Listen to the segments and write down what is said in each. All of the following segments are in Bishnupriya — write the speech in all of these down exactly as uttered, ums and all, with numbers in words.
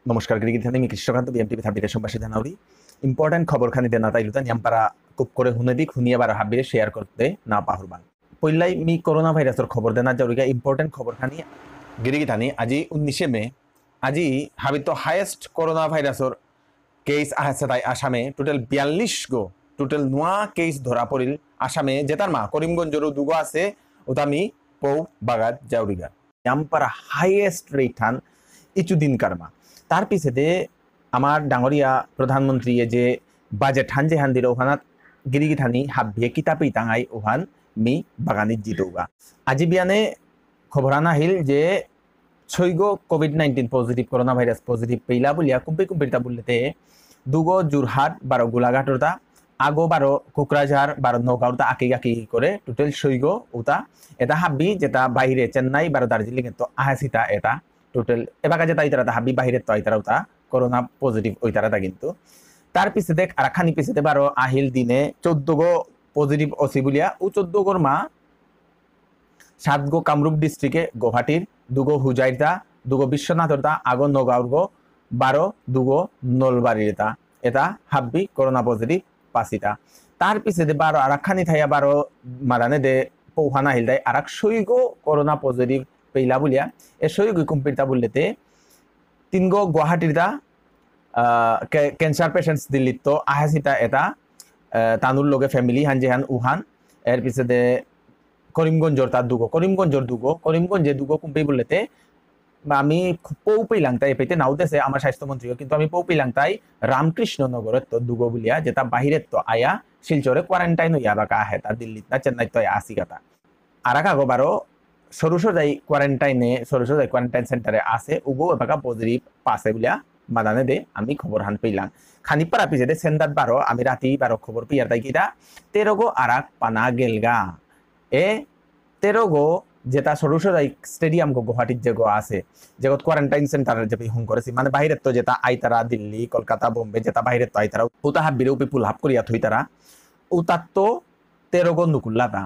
নমস্কার, গিরিগিথানি, মি কৃষ্ণকান্ত, বিএমটিভি থার্টি সোমবাসী ধানাউরি। ইম্পর্টেন্ট খবর খানি দেনা তাইলুতা নিয়াম পারা কুপ করে হুনে দিক, হুনিয়া বারো হাবিরে শেয়ার করতে না পাহুরবান। পইলাই মি করোনা ভাইরাসর খবর দেনা জরুরি ইম্পর্টেন্ট খবর খানি। গিরিগিথানি, আজি উনিশে মে, আজি হাবিত হায়েস্ট করোনা ভাইরাসর কেস আহেসে তাই আসামে। টোটাল বিয়াল্লিশ গো, টোটাল নোয়া কেস ধরা পড়িল আসামে, যেতার মা করিমগঞ্জরও দুগো আছে, ওতা মি পৌ বাগাত জাউরিগা। নিয়াম পারা হাইয়েস্ট রেট হান ইচু দিন কারমা। তার পিছেদে আমার ডাঙরিয়া প্রধানমন্ত্রীয়ে যে বাজেট হান যে হান দিল, ওহানাত গিরিগিথানি হাবিয়ে কিতাপি তাঙাই ওহান মি বাগানিত জিতৌগা। আজি বিয়ানে খবর আনা আহিল যে ছয়গো Covid nineteen positive, corona virus positive পেইলা বুলিয়া কুম্পি কুম্পিরতা বুললেতে দুগো যোরহাট, বারো গোলাঘাটরতা, আগো বারো কোকরাঝার, বারো নগাঁওরতা আকি আকি করে টোটাল ছয়গো উতা। এটা হাবি যেটা বাইরে চেন্নাই, বারো দার্জিলিং তো আহাসিতা এটা টোটাল। এবাকা যেটা ইতারা তা হাবি বাইরে তো ইতারা উতা করোনা পজিটিভ ওইতারা তা কিন্তু। তার পিছেদে আর খানি পিছেদে বারো আহিল দিনে চোদ্দ গো পজিটিভ অসি বুলিয়া, ও চোদ্দ গোর মা সাত গো কামরূপ ডিস্ট্রিক্টে গুয়াহাটির, দুগো হুজাইরতা, দুগো বিশ্বনাথরতা, আগো নগাঁওর গো, বারো দুগো নলবাড়িরতা। এটা হাব্বি করোনা পজিটিভ পাসিতা। তার পিছেদে বারো আর খানি থাইয়া বারো মাদানে দে পৌহানা হিলদাই আর এক সৈগো করোনা পজিটিভ পেইলা বুলিয়া। এ সৈগো কুম্পিরতা বুললেতে তিনগো গুয়াহাটিরতা, আহ, কে-, ক্যান্সার পেশেন্টস দিল্লিত তো আহাসিতা এটা, আহ, তানুর লগে ফ্যামিলি হান যেহান উহান। এর পিছেদে করিমগঞ্জর তা দুগো, করিমগঞ্জর দুগো, করিমগঞ্জে দুগো কুম্পি বুললেতে আমি পৌ পেইলাংতাই এপেইতে নাও দেসে আমার স্বাস্থ্যমন্ত্রীও, কিন্তু আমি পৌ পেইলাংতাই রামকৃষ্ণ নগরত তো দুগো বুলিয়া, যেটা বাহিরের তো আয়া শিলচরে কোয়ারেন্টাইন হইয়া বাকা আহে, তা দিল্লিত না চেন্নাইত তো আয়া আসি কথা। আর এক আগো বারো সরুসজাই কোয়ারেন্টাইনে, সরুসজাই কোয়ারেন্টাইন সেন্টারে আছে, উগো এবাকা পজিটিভ পাসে বুলিয়া মাদানে দে আমি খবর হান পেইলাম। খানি পারা পিছেদে সেন্দাত বারো আমি রাতি বারো খবর পিয়ার তাই কিতা তেরো গো আর এক পানা গেলগা। এ তেরো গো যেটা সরুসজাই স্টেডিয়াম গো গুয়াহাটির যে গো আছে, যেগত কোয়ারেন্টাইন সেন্টার যে হং করেছি, মানে বাইরে তো যেটা আইতারা দিল্লি, কলকাতা, বোম্বে, যেটা বাইরে তো আইতারা, ওটা হাবিরে উপি পুল হাফ করিয়া থইতারা, ওটার তো তেরো গো নুকুল্লাতা।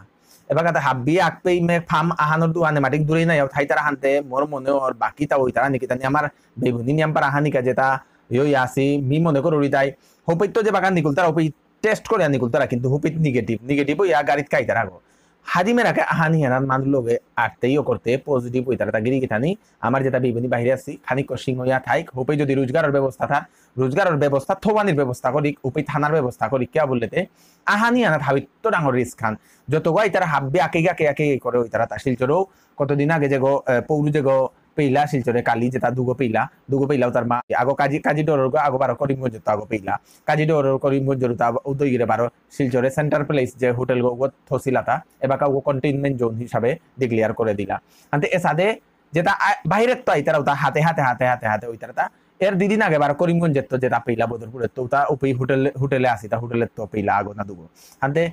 এবার কাতে হাব্বি আকপেই মে ফার্ম আহানোর দুহানে মাটিক দূরেই নাই, থাইতারা হানতে মোর মনে ওর বাকি তা ওইতারা নিকিতানি আমার বেগুনি নিয়াম পারা হানিকা যেটা ইয়ো আসি, মি মনে করো উড়ি তাই, হোপেই তো যে বাগান নিকুলতারা, হোপেই টেস্ট করে নিকুলতারা, কিন্তু হোপেই নেগেটিভ, নেগেটিভ ইয়া গাড়িত কাইতারা গো। হাদি মেরাকে আহানি হেনার মানু লগে আটতেইও করতে পজিটিভ ওইতারা তা গিরি গিথানি, আমার যেটা বেগুনি বাইরে আসি, খানিক সিং হইয়া থাইক, হোপেই যদি রোজগারের ব্যবস্থা থার, রোজগারের ব্যবস্থা, থবানির ব্যবস্থা করি, উপেই থানার ব্যবস্থা করি, কিয়া বুললেতে, আহানি আনাত হাবিত্ত ডাঙর রিস্ক খান। যত গো ইতারা হাব্বি আকে আকে আকে করে ওইতারা তা শিলচরেও কতদিন আগে যে গো, আহ, পৌরু যে গো পেইলা শিলচরে কালি যেটা দুগো পেইলা, দুগো পেইলা উতার মা আগো কাজি, কাজি ডরর গো আগো বারো করিমগঞ্জ তো আগো পেইলা। কাজি ডরর করিমগঞ্জর উতা উদয়গিরে বারো শিলচরে সেন্টার প্লেস যে হোটেল গো গো থসিলাতা, এবাকা গো কন্টেইনমেন্ট জোন হিসাবে ডিক্লেয়ার করে দিলা। আনতে এসাদে যেটা আ-, বাইরে তো আইতারা উতা হাতে হাতে হাতে হাতে হাতে ওইতারা তা। এর দুদিন আগে বারো করিমগঞ্জের তো যেটা পেইলা বদরপুরের তো উতা উপেই হোটেল, হোটেলে আসি তা হোটেলের তো পেইলা আগো না দুগো। আনতে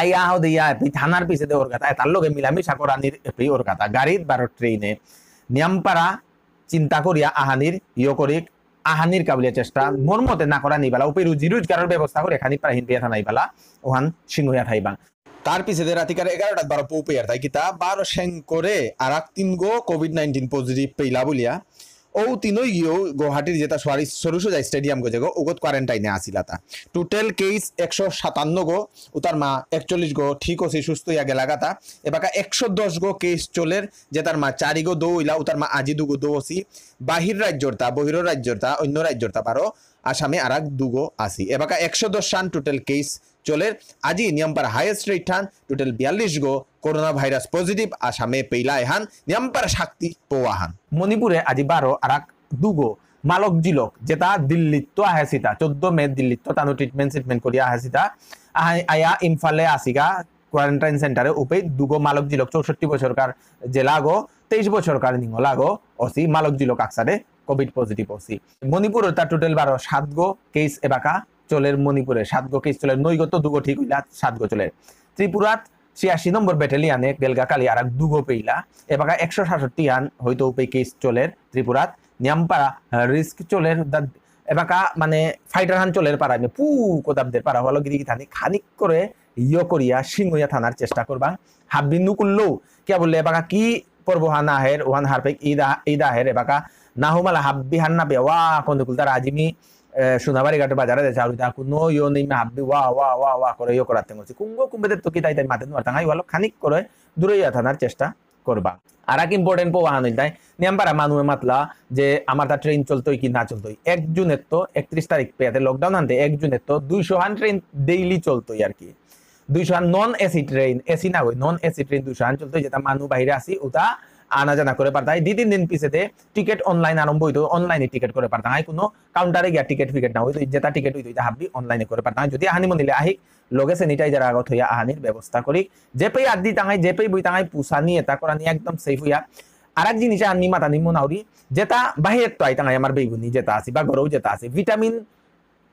আইয়া হো দিয়া এপি থানার পিছেদে ওর কথা, তার লগে মিলামিশা করানির এপি ওর কথা। গাড়িত বারো ট্রেনে নিয়াম পারা চিন্তা করিয়া আহানির ইয়ো করি আহানির কাবুলিয়া চেষ্টা মোর মতে না করানি বালা, উপেই রুজি রোজগারের ব্যবস্থা করে খানি পারা হিন পেয়া থানাই বালা, ওহান সিংহয়া থাইবাং। তার পিছেদে রাতিকার এগারোটাত বারো পৌ পেয়ার তাই কিতা বারো সেং করে আর এক তিন গো কোভিড নাইনটিন পজিটিভ পেইলা বুলিয়া। ও তিনই গিয়েও গুয়াহাটির যেটা সরি সরুসজাই স্টেডিয়াম গো যেগো উগত কোয়ারেন্টাইনে আসিলাতা। টোটাল কেস একশো সাতান্ন গো, উতার মা একচল্লিশ গো ঠিক অসি সুস্থ ইয়া গেলাগাতা। এবাকা একশো দশ গো কেস চলের, যেটার মা চারি গো দৌ ইলা, উতার মা আজি দুগো দৌ অসি। বাহির রাজ্যর তা, বহির রাজ্যর তা, অন্য রাজ্যর তা বারো আসামে আর এক দুগো আসি। এবাকা একশো দশ হান টোটাল কেস চলের। আজি নিয়াম পারা হাইয়েস্ট রেট হান টোটাল বিয়াল্লিশ গো করোনা ভাইরাস পজিটিভ আসামে পেইলা এহান নিয়াম পারা শক্তি পোয়া হান। মণিপুরে আজি বারো আর এক দুগো মালক জিলক যেটা দিল্লিত তো আহেসিতা, চোদ্দ মে দিল্লিত তো তানু ট্রিটমেন্ট ট্রিটমেন্ট করিয়া আহেসিতা। আহাই-, আয়া ইম্ফালে আসিগা কোয়ারেন্টাইন সেন্টারে উপেই দুগো মালক জিলক চৌষট্টি বছরকার জেলা গো, তেইশ বছরকার নিঙলা গো, অসি মালক জিলক আকসাদে কোভিড পজিটিভ অসি। মণিপুরর তা টোটাল বারো সাত গো কেস এবাকা চলের মণিপুরে, সাত গো কেস চলের, নয় গো তো দুগো ঠিক হইলা, সাত গো চলের। ত্রিপুরাত ছিয়াশি নম্বর ব্যাটালিয়নে গেলগা কালি আর এক দুগো পেইলা, এবাকা একশো সাতষট্টি আন হয়তো উপে কেস চলের ত্রিপুরাত, নিয়াম পারা, আহ, রিস্ক চলের, দা-, এবাকা মানে ফাইটার হান চলের পারা, মানে পু কোদাবদের পারা, হলো গিরি গিথানি খানিক করে ইয়ো করিয়া সিংহয়া থানার চেষ্টা করবাং। হাব্বি নুকুল্লো, কিয়া বুললে এবাকা কি পর্ব হান আহের, ওহান হারপেক ইদা, ইদা আহের, এবাকা না হুমালা হাব্বি হান্না পিয়া ওয়া কোন কুলতারা আজি মি সোনাবাড়ি ঘাটে বাজারে দেশে আউরিতা কুনো ইয়ো নেই মে হাব্বি ওয়া ওয়া ওয়া ওয়া করে ইয়ো করাতে গেছি। কুঙ্গো কুম্বেতে তো কিতাই তাই মাতে নুয়ার তাঙাই ওয়ালো খানিক করে দূরে ইয়া থানার চেষ্টা করবা। আর এক ইম্পর্টেন্ট পো ওয়াহান হইল তাই নিয়ামপারা মানুয়ে মাতলা যে আমার তা ট্রেন চলতই কি না চলতই। এক জুনের তো একত্রিশ তারিখ পেয়াতে লকডাউন আনতে এক জুনের তো দুইশো হান ট্রেন ডেইলি চলতই আর কি। দুইশো হান নন এসি ট্রেন, এসি না হই নন এসি ট্রেন দুইশো হান চলতই, যেটা মানু বাইরে আসি ওটা আনা জানা করে পারতাই। দুই তিন দিন পিছেতে টিকিট অনলাইন আরম্ভ হইতো, অনলাইনে টিকিট করে পারতাম। আই কোনো কাউন্টারে গিয়া টিকিট ফিকেট না হইতো, যেটা টিকিট হইতো এটা হাব্বি অনলাইনে করে পারতাম। যদি আহানি মনিলে আহিক লগে স্যানিটাইজার আগ থইয়া আহানির ব্যবস্থা করি। যে পেই আদি তাঙাই, যে পেই বই তাঙাই পুসানি এটা করানি একদম সেফ হইয়া। আর এক জিনিস আনি মাতানি মনাউরি, যেটা বাহিরের তো আই তাঙাই আমার বেইবুনি যেটা আছে বা গরৌ যেটা আছে, ভিটামিন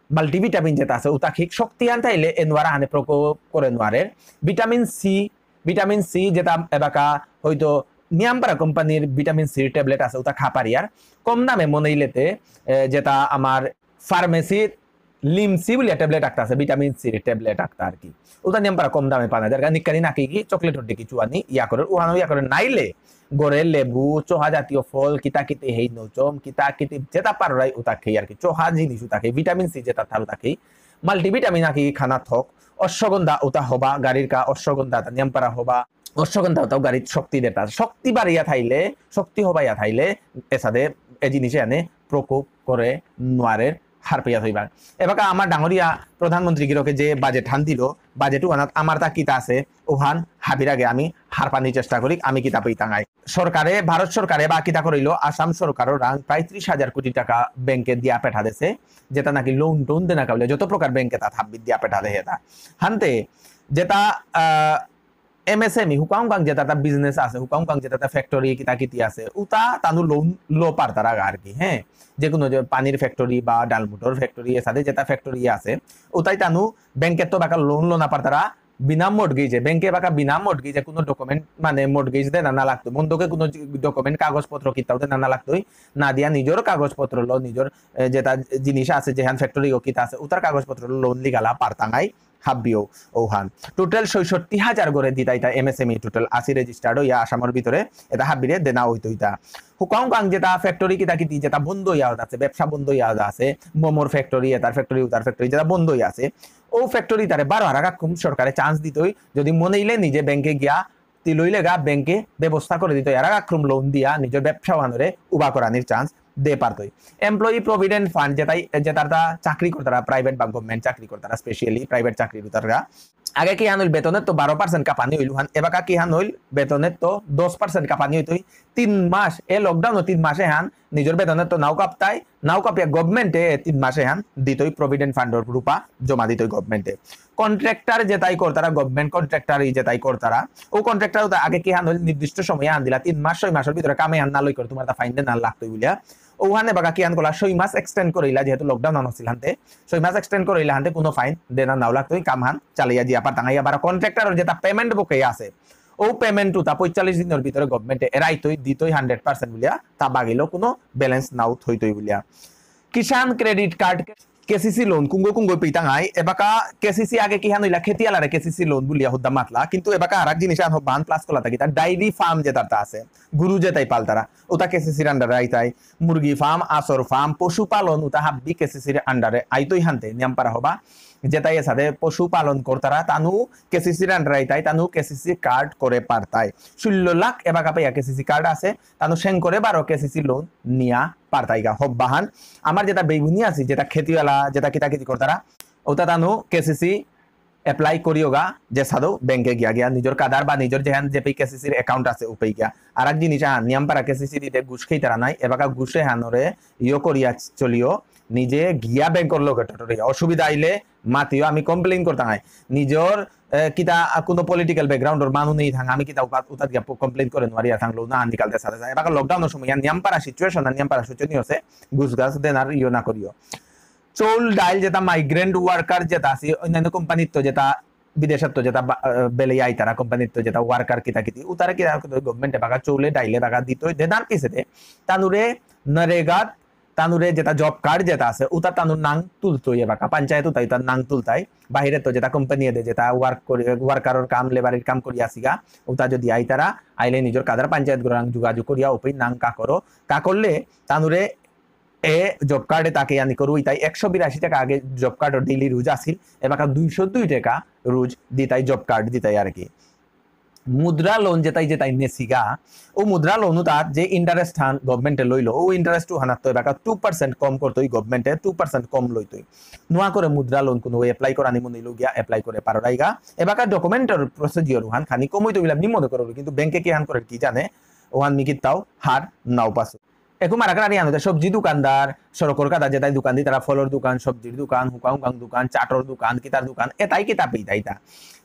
মাল্টিভিটামিন যেটা আছে ওটা খেয়ে শক্তি আন থাইলে এ নোয়ারা হানে প্রকোপ করে নোয়ারে। ভিটামিন সি, ভিটামিন সি যেটা এবাকা হয়তো নিয়ামপারা কোম্পানির ভিটামিন সির ট্যাবলেট আছে ওটা খা পারি আর কম দামে মনেইলেতে এ, যেটা আমার ফার্মেসির লিমসি বলিয়া ট্যাবলেট একটা আছে, ভিটামিন সির ট্যাবলেট একটা আর কি। ওটা নিয়ামপারা কম দামে পানা যায়। নিকানি নাকি কি চকলেট হড্ডে কিছু আনি ইয়া করে, ওহানো ইয়া করে নাইলে গরে লেবু, চোহা জাতীয় ফল, কিতা কিতি হেই নচম, কিতা কিতি যেটা পাররাই ওটা খেয়ে আর কি। চোহা জিনিস ওটা খেয়ে, ভিটামিন সি যেটা থার ওটা খেয়ে, মাল্টিভিটামিন আকি খানা থক, অশ্বগন্ধা ওটা হবা, গাড়ির কা অশ্বগন্ধা তা নিয়ামপারা হবা, অশ্বগন্ধা ওটাও গাড়ির শক্তি দেতা। শক্তি বাড়িয়া থাইলে, শক্তি হবাইয়া থাইলে, এসাদে এ জিনিসে আনে প্রকোপ করে নোয়ারের হারপেয়া থইবা। এবাকা আমার ডাঙরিয়া প্রধানমন্ত্রী গিরকে যে বাজেট হান দিল, বাজেট ওহানাত আমার তা কিতা আছে, ওহান হাবির আগে আমি হারপানি চেষ্টা করি, আমি কিতা পেইতাঙাই। সরকারে, ভারত সরকারে বা কিতা করিল, আসাম সরকারও রাং প্রায় ত্রিশ হাজার কোটি টাকা ব্যাংকে দিয়া পেঠা দেছে, যেটা নাকি লোন টোন দেনা কাবলে যত প্রকার ব্যাংকে তা হাব্বি দিয়া পেঠা দেহে তা। হানতে যেটা আহ, এমএসএমই হুকাং কাং যেটা তা বিজনেস আছে, হুকাং কাং যেটা তা ফ্যাক্টরি কিতা কিতি আছে, উতা তানু লোন লো পারতারা আর কি, হ্যাঁ। যে কোনো যে পানির ফ্যাক্টরি বা ডালমুটর ফ্যাক্টরি, এসাদে যেটা ফ্যাক্টরি আছে, উতাই তানু ব্যাংকে তো বাকা লোন লো না পারতারা, বিনা মর্টগেজে, ব্যাংকে বাকা বিনা মর্টগেজে কোনো ডকুমেন্ট মানে মর্টগেজ দেনা না লাগতো, বন্ধকে কোনো ডকুমেন্ট কাগজপত্র কিতাও দেনা না লাগতোই, না দিয়া নিজের কাগজপত্র লো, নিজের এ, যেটা জিনিস আছে, যেহান ফ্যাক্টরি ও কিতা আছে, উতার কাগজপত্র লোন লিগালা পারতাঙাই হাব্বিও ওহান। টোটাল ছয়ষট্টি হাজার করে দিতা ইতা এমএসএমই টোটাল আশি রেজিস্টার্ড ইয়া আসামর ভিতরে এটা হাব্বিরে দেনা হইতো ইতা। হুকাং কাং যেটা ফ্যাক্টরি কিতা কিতি যেটা বন্ধ ইয়া আছে, ব্যবসা বন্ধ ইয়া আছে, মোমোর ফ্যাক্টরি, এটার ফ্যাক্টরি, উতার ফ্যাক্টরি যেটা বন্ধ ইয়া আছে, ও ফ্যাক্টরি তারে বারো হারা কাকুম সরকারে চান্স দিতই, যদি মনে ইলে নিজে ব্যাংকে গিয়া তিলইলেগা ব্যাংকে ব্যবস্থা করে দিত, এরা আক্রম লোন দিয়া নিজের ব্যবসা বানরে উবা করানির চান্স দে পারতই। এমপ্লয়ি প্রভিডেন্ট ফান্ড যেটাই যেটার তা চাকরি করতারা, প্রাইভেট বা গভর্নমেন্ট চাকরি করতারা, স্পেশালি প্রাইভেট চাকরি করতারা, আগে কি হান হইল বেতনের তো বারো পার্সেন্ট কাপানি হইল হান, এবাকা কি হান হইল বেতনের তো দশ পার্সেন্ট কাপানি হইতই। তিন মাস এ লকডাউন তিন মাসে হান নিজের বেতনের তো নাও কাপতাই, নাও কাপিয়া গভর্নমেন্টে তিন মাসে হান দিতই, প্রভিডেন্ট ফান্ডর রূপা জমা দিতই গভর্নমেন্টে। কন্ট্রাক্টর যেটাই করতারা, গভর্নমেন্ট কন্ট্রাক্টর যেটাই করতারা, ও কন্ট্রাক্টর ওটা আগে কি হান হইল নির্দিষ্ট সময় আন দিলা, তিন মাস ছয় মাসের ভিতরে কামে আন না লই করে তোমার তা ফাইন না লাগতই বুলিয়া। ওখানে বাকা কি আন করলা, ছয় মাস এক্সটেন্ড করিলা, যেহেতু লকডাউন আন হইছিল হানতে, ছয় মাস এক্সটেন্ড করিলা হানতে কোনো ফাইন দেনা নাও লাগতই, কাম হান চালিয়া দিয়া পারতাঙাই। আবার কন্ট্রাক্টর যেটা পেমেন্ট বকেয়া আছে, ও পেমেন্ট তা পঁয়তাল্লিশ দিনের ভিতরে গভর্নমেন্টে এরাইতই দিতই হান্ড্রেড পার্সেন্ট বুলিয়া, তা বাগিলো কোনো ব্যালেন্স নাও থইতই বুলিয়া। কিষাণ ক্রেডিট কার্ড, কেসিসি লোন কুঙ্গো কুঙ্গো পেইতাঙাই। এবাকা কেসিসি আগে কি হান হইলা, খেতিয়ালারে কেসিসি লোন বুলিয়া হুদ্দা মাতলা, কিন্তু এবাকা আর এক জিনিস আন হব্বান প্লাস কলা থাকি, তার ডায়েরি ফার্ম যেটা তা আছে, গরু যেটাই পালতারা, ওটা কেসিসির আন্ডারে আইতাই। মুরগি ফার্ম, আসর ফার্ম, পশুপালন, ওটা হাব্বি কেসিসির আন্ডারে আইতই হানতে নিয়াম পারা হবা। যেটাই এসাদে পশুপালন করতারা, তানু কেসিসির আন্ডারে আইতাই, তানু কেসিসি কার্ড করে পারতাই। ষোলো লাখ এবাকা পেয়া কেসিসি কার্ড আছে, তানু সেন করে বারো কেসিসি লোন নিয়া পারতাইগা হব্বাহান। আমার যেটা বেগুনি আছে, যেটা খেতিওয়ালা, যেটা কিতা কিতি করতারা, ওটা তানু কেসিসি এপ্লাই করিওগা, যে সাদো ব্যাংকে গিয়া গিয়া নিজের কাদার বা নিজের যেহান যে পে কেসিসির অ্যাকাউন্ট আছে উপে গিয়া। আর এক জিনিস আহান, নিয়াম পারা কেসিসি দিতে ঘুষ খেইতারা নাই, এবাকা ঘুষে হানরে ইয়ো করিয়া চলিও, নিজে গিয়া ব্যাংকর লগে টটরিয়া। অসুবিধা আইলে মাতিও, আমি কমপ্লেইন করতাম আই। নিজের এ, কিতা, আ, কোনো পলিটিক্যাল ব্যাকগ্রাউন্ডর মানু নেই থাং, আমি কিতা উপাত, উতাত গিয়া প-, কমপ্লেইন করে নোয়ারি আর থাংলো না, নিকালতে সাথে সাথে। এবাকা লকডাউনর সময় নিয়াম পারা সিচুয়েশন, নিয়াম পারা শোচনীয় আছে, ঘুষ গাছ দেনার ইয়ো না করিও। চৌল, ডাইল যেটা মাইগ্রেন্ট ওয়ার্কার যেটা আছে, অন্যান্য কোম্পানির তো যেটা, বিদেশের তো যেটা বা-, আ, বেলে আইতারা, কোম্পানির তো যেটা ওয়ার্কার কিতা কিতি, উতারে কিতা গভর্নমেন্টে বাগা চৌলে, ডাইলে বাগা দিতই, দেনার পিছেতে, তানুরে নরেগাত তানুরে যেতা জব কার্ড যেতা আছে, উতা তানুর নাং তুলতই এবাকা, পঞ্চায়েত উতা ইতা নাং তুলতাই। বাহিরে তো যেতা কোম্পানি এদে যেতা ওয়ার্ক করি, ওয়ার্কারর কাম, লেবারির কাম করি আসিগা, উতা যদি আইতারা, আইলে নিজর কাদার পঞ্চায়েত গরাং যোগাযোগ করিয়া ওপেই নাং কাকরো, কাকরলে তানুরে এ জব কার্ডে তাকে ইয়ানি করু ইতাই একশো বিরাশি টাকা আগে জব কার্ড ডেইলি রুজ আছিল, এবাকা দুইশো দুই টাকা রুজ দিতাই জব কার্ড দিতাই আর কি। মুদ্রা লোন যেতাই যেতাই নেসিগা, ও মুদ্রা লোন তার যে ইন্টারেস্ট হান গভর্নমেন্টে লইলো, ও ইন্টারেস্ট হানাত তো এবাকা টু পার্সেন্ট কম করতই গভর্নমেন্টে, টু পার্সেন্ট কম লইতই। নোয়া করে মুদ্রা লোন কোনো এপ্লাই করানি মনে ইলো গিয়া এপ্লাই করে পারো রাইগা। এবাকা ডকুমেন্টর প্রসিডিওর হান খানি কমই তো বিলাম নি মনে করো, কিন্তু ব্যাংকে কি হান করে কি জানে, ওহান মি কিতাও হার নাও পাসু। একো মারাকার আরি আনো, সবজি দোকানদার, সড়কর কাদা যেতাই দোকান দি, তারা ফলর দোকান, সবজির দোকান, হুকাং হুকাং দোকান, চাটর দোকান, কিতার দোকান, এতাই কিতা পেইতাইতা।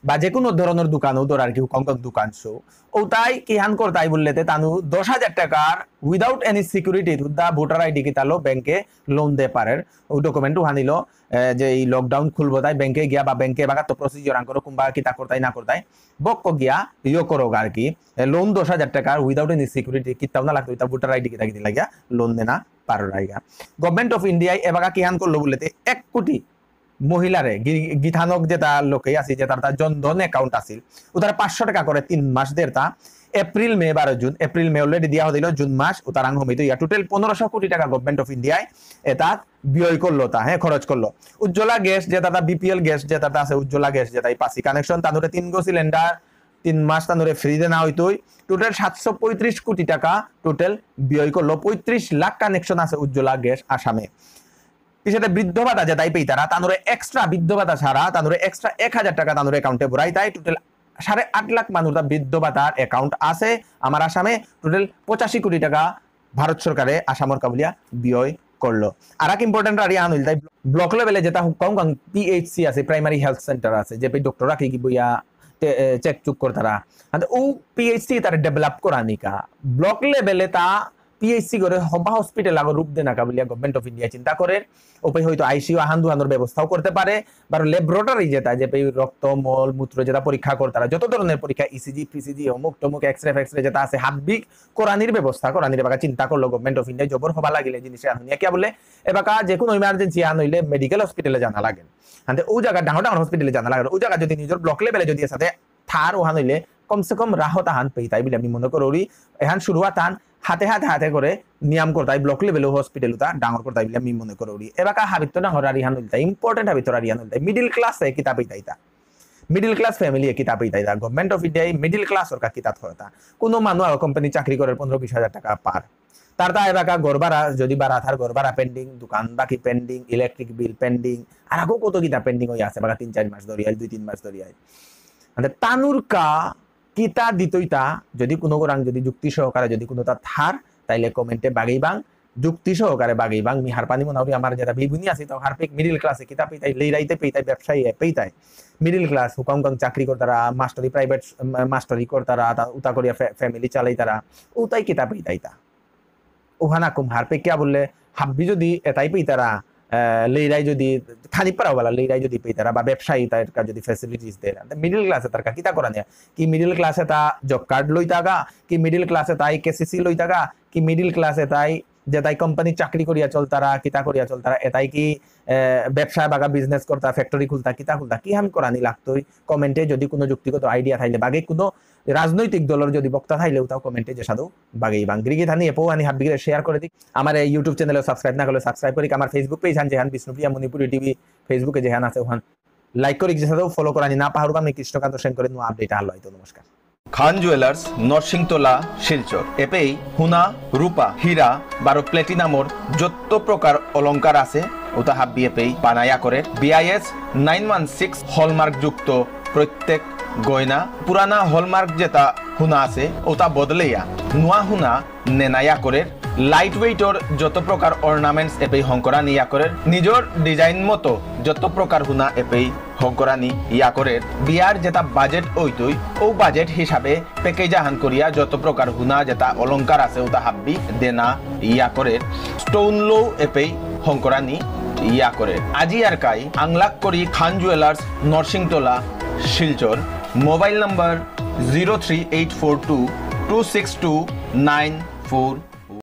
বা যে কোনো ধরনের দোকান, ও ধর আর কি হুকাং হুকাং দোকান সো। ওতাই কি হান করতাই বললেতে, তানু দশ হাজার টাকার without any security, হুদ্দা ভোটার আইডি কিতালো ব্যাংকে লোন দে পারের। ও ডকুমেন্ট হানিলো, এ, যে এই লকডাউন খুলবো তাই ব্যাংকে গিয়া বা ব্যাংকে বাগাত তো প্রসিডিওর আন করো, কুম্বা কিতা করতাই না করতাই, বক্ক গিয়া ইয়ো করো আর কি। এ, লোন দশ হাজার টাকার without any security, কিতাও না লাগতো, ইতা ভোটার আইডি কিতা কিতি লাগিয়া লোন দেনা পারো রাইগা। গভর্নমেন্ট অফ ইন্ডিয়ায় এবাকা কি হান করলো বললেতে, এক কোটি মহিলারে গি-, গিথানক যেতা লোকেই আছে, যেতার তা জনধন অ্যাকাউন্ট আছিল, ও তারা পাঁচশো টাকা করে তিন মাস দেরতা, এপ্রিল, মে, বারো, জুন, এপ্রিল, মে অলরেডি দিয়া হদিল, জুন মাস, ও তারাং হমিত ইয়া টোটাল পনেরোশো কোটি টাকা গভর্নমেন্ট অফ ইন্ডিয়ায় এতা ব্যয় করলো তা, হ্যাঁ, খরচ করলো। উজ্জ্বলা গ্যাস যেতা তা, বিপিএল গ্যাস যেতা তা আছে, উজ্জ্বলা গ্যাস যেতা এই পাসি কানেকশন, তানুরে তিন গো সিলিন্ডার, তিন মাস তানুরে ফ্রি দেনা হইতই, টোটাল সাতশো পঁয়ত্রিশ কোটি টাকা টোটাল ব্যয় করলো, পঁয়ত্রিশ লাখ কানেকশন আছে উজ্জ্বলা গ্যাস আসামে। পিছতে বৃদ্ধ ভাতা যেতাই পেইতারা, তানুরে এক্সট্রা বৃদ্ধ ভাতা ছাড়া, তানুরে এক্সট্রা এক হাজার টাকা তানুরে অ্যাকাউন্টে ভরাই তাই, টোটাল সাড়ে আট লাখ মানুষ তা বৃদ্ধ ভাতার অ্যাকাউন্ট আছে আমার আসামে, টোটাল পঁচাশি কোটি টাকা ভারত সরকারে আসামর কাবুলিয়া ব্যয় করলো। আর এক ইম্পর্টেন্ট আর ইয়ান হইল তাই ব্লক লেভেলে যেতা হুকাং হুকাং পিএইচসি আছে, প্রাইমারি হেলথ সেন্টার আছে, যে পে ডক্টর রাখি কি বইয়া চেক চুক করতারা, হাতে ও পিএইচসি তার ডেভেলপ করানিকা। ব্লক লেভেলে তা পিএইচসি করে হবা হসপিটাল আগো রূপ দেনা কাবুলিয়া গভর্নমেন্ট অফ ইন্ডিয়া চিন্তা করে। ওপে হয়তো আইসিইউ আহান দুহানোর ব্যবস্থাও করতে পারে, বারো ল্যাবরেটরি যেতা যে পে রক্ত, মল, মূত্র যেতা পরীক্ষা করতারা, যত ধরনের পরীক্ষা, ইসিজি, পিসিজি, অমুক তমুক, এক্সরে ফেক্সরে যেতা আছে, হাব্বিক করানির ব্যবস্থা করানির বাকা চিন্তা করলো গভর্নমেন্ট অফ ইন্ডিয়া, জবর হবা লাগিলে জিনিস আন হুনিয়া কিয়া বলে, এবাকা যে কোনো ইমার্জেন্সি আন হইলে মেডিকেল হসপিটালে জানা লাগে। হাতে ও জায়গা ডাঙর ডাঙর হসপিটালে জানা লাগে, ও জায়গা যদি নিজের ব্লক লেভেলে যদি এসাদে থার ওহান হইলে কমসে কম রাহত আহান পেইতাই বলে আমি মনে করি। এহান শুরুয়াত আন হাতে হাতে হাতে করে নিয়াম করতাই ব্লক লেভেলে হসপিটাল উতা ডাঙর করতাই বলে আমি মনে করি। এবাকা হাবিত্ত ডাঙর আর ইহান হইলতাই, ইম্পর্টেন্ট হাবিত্ত আর ইহান হইলতাই, মিডিল ক্লাসে কিতা পেইতাইতা। মিডিল ক্লাস ফ্যামিলি কিতা পেইতাইতা। গভর্নমেন্ট অফ ইন্ডিয়ায় মিডিল ক্লাস ওর কা কিতা থয়তা। কোনো মানু আগো কোম্পানি চাকরি করে পনেরো বিশ হাজার টাকা পার। তার তা এবাকা ঘর ভাড়া যদি ভাড়া থার, ঘর ভাড়া পেন্ডিং, দোকান বাকি পেন্ডিং, ইলেকট্রিক বিল পেন্ডিং, আর আগো কত কিতা পেন্ডিং হয়ে আছে, বাকা তিন চার মাস ধরিয়া, দুই তিন মাস ধরিয়া। মানে তানুর কা কিতা দিতইতা, যদি কোনো গোরাং যদি যুক্তি সহকারে যদি কোনো তা থার, তাইলে কমেন্টে বাগেই বাং, যুক্তি সহকারে বাগেই বাং। মি হারপানি মনাউরি আমার যেতা বিবুনি আছে, তাও হারপেক মিডিল ক্লাসে কিতা পেইতাই, লেইরাইতে পেইতাই, ব্যবসায়ী পেইতাই। মিডিল ক্লাস, হুকাং হুকাং চাকরি করতারা, মাস্টারি, প্রাইভেট মাস্টারি করতারা, তা উতা করিয়া ফ্যা-, ফ্যামিলি চালাইতারা, উতাই কিতা পেইতাইতা। ওহানা কুম হারপেক কিয়া বললে, হাব্বি যদি এতাই পেইতারা, আহ, লেইরাই যদি, খানি পারা বালা লেইরাই যদি পেইতারা, বা ব্যবসায়ী তার কা যদি ফ্যাসিলিটিস দেয়, তা মিডিল ক্লাসে তার কা কিতা করা নিয়া? কি মিডিল ক্লাসে তা জব কার্ড লইতাগা? কি মিডিল ক্লাসে তাই কেসিসি লইতাগা? কি মিডিল ক্লাসে তাই যে তাই কোম্পানি চাকরি করিয়া চলতারা, কিতা করিয়া চলতারা, এতাই কি, আহ, ব্যবসা বাগা বিজনেস করতা, ফ্যাক্টরি খুলতা, কিতা খুলতা, কি হান করানি লাগতই? কমেন্টে যদি কোনো যুক্তিগত আইডিয়া থাইলে, বাগে কোনো রাজনৈতিক দলর যদি বক্তা থাইলে, ওটাও কমেন্টে যে সাধু বাগেই বাং। গিরিগিথানি এপো আনি হাব্বিগরে শেয়ার করে দিক। আমার এই YouTube চ্যানেলে সাবস্ক্রাইব না করলে সাবস্ক্রাইব করিক। আমার Facebook পেজ হান যেহান বিষ্ণুপ্রিয়া মণিপুরী টিভি, Facebook-এ যেহান আছে ওহান লাইক করিক, যে সাধু ফলো করানি না পাহরবা। আমি কৃষ্ণকান্ত সেন করে নুয়া আপডেট আহান লইতো। নমস্কার। খান জুয়েলার্স, নরসিংতলা, শিলচর। এপেই হুনা, রূপা, হীরা, বারো প্লেটিনামর যত প্রকার অলংকার আছে, ওটা হাব্বি এপেই বানায়া করে। BIS nine one six hallmark যুক্ত প্রত্যেক গয়না, পুরানা হলমার্ক যেটা হুনা আছে, ওটা বদলেয়া নুয়া হুনা নেনায়া করে। লাইট ওয়েটর যত প্রকার অর্নামেন্টস এপেই হংকরানি ইয়া করে, নিজর ডিজাইন মতো যত প্রকার হুনা এপেই হংকরানি ইয়া করে। বিয়ার যেটা বাজেট ওইতই, ও বাজেট হিসাবে প্যাকেজ আহান করিয়া যত প্রকার হুনা যেটা অলংকার আছে, ওটা হাব্বি দেনা ইয়া করে। স্টোন লো এপেই হংকরানি ইয়া করে। আজি আর কাই আংলাক করি Khan jewellers, Narsingtola, Silchar. Mobile number zero three eight four two two six two nine four